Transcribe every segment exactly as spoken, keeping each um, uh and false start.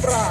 Pra.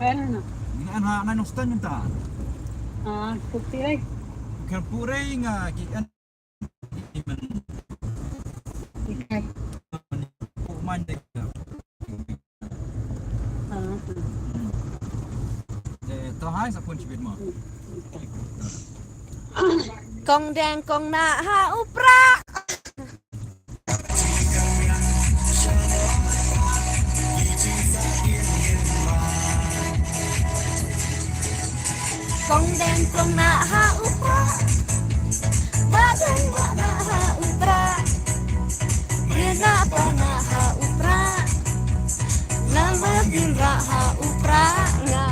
Pen na. Ngan ha nai nong stand mynta. Ah, kupi lagi. Kan pure nga ki an. Iman. Ikai. Ku man dek. Ah. Eh, to hai sa pun chibit mo. Kong deng kong na ha u pra. Kong deng kong na ha u pra. Ba deng ba na ha u pra. Ngin na pa na ha u pra. Lama ngin ra ha u pra nga.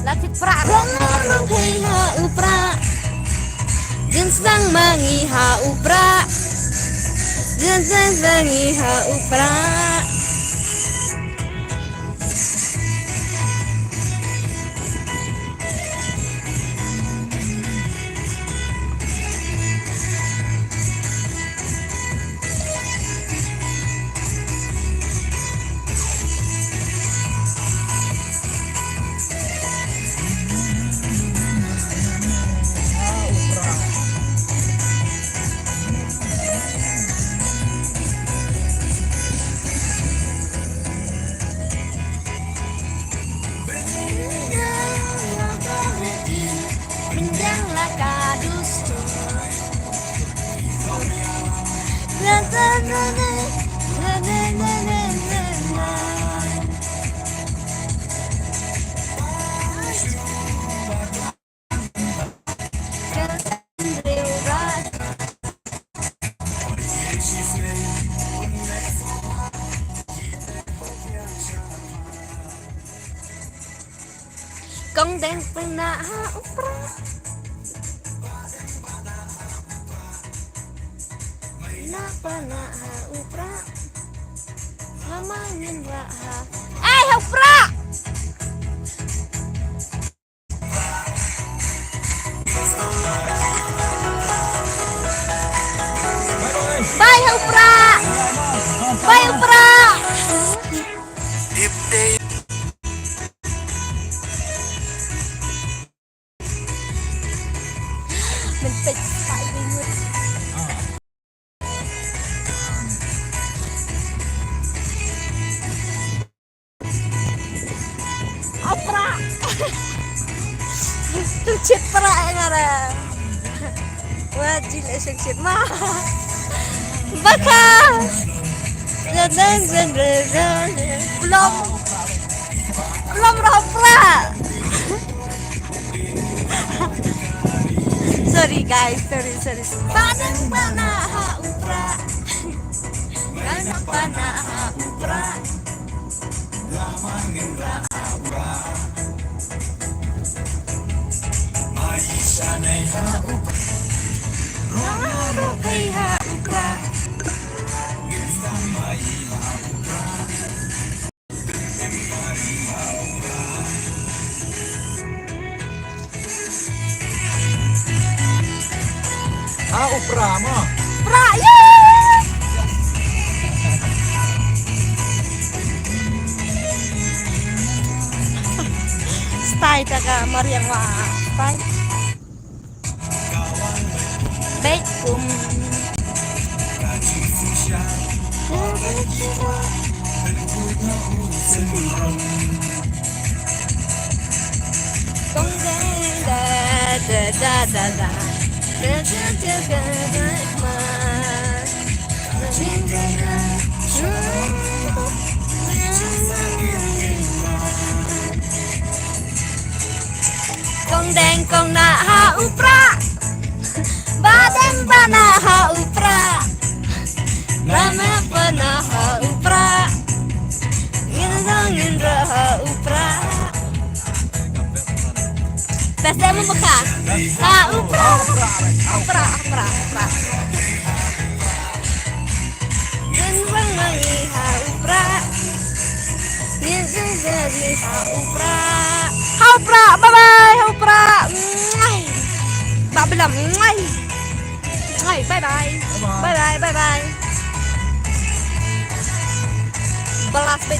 La thit pra. Rong rong hei ha u pra. Jin sang mangi ha u pra. Jin sang mangi ha u pra. Kong deng pynah ha u pra. Pynah pynah ha u pra. Lama ngin ra ha. Ai ha u pra. Bai ha u pra. Bai ha u pra. Mynta pai ngut. Opera. Chet pra ngara. Wa jil esek chet ma. Baka. Belum. Belum ra opera. Sorry guys, sorry, sorry. Padang pana ha upra. Padang pana ha upra. Ha u pra mo. Pra, yay! Stai ta ka mariang wa. Stai. Baikum. Kong deng da da da da da. Da da da da da ma. Da da da da. u Prah. Ba dang bana ha u Prah. Ba me bana ha u Prah. Ngin dang ngin ra ha u Prah. Best demo baka. Ha u Prah. U Prah, u Prah, u Prah. Ngin dang ngi ha u Prah. Ngin dang ngi ha u Prah. Ha u Prah, bye bye, ha u Prah. Mwah. Ba belam. Mwah. Mwah, bye bye. Bye bye, bye bye. Balas bye.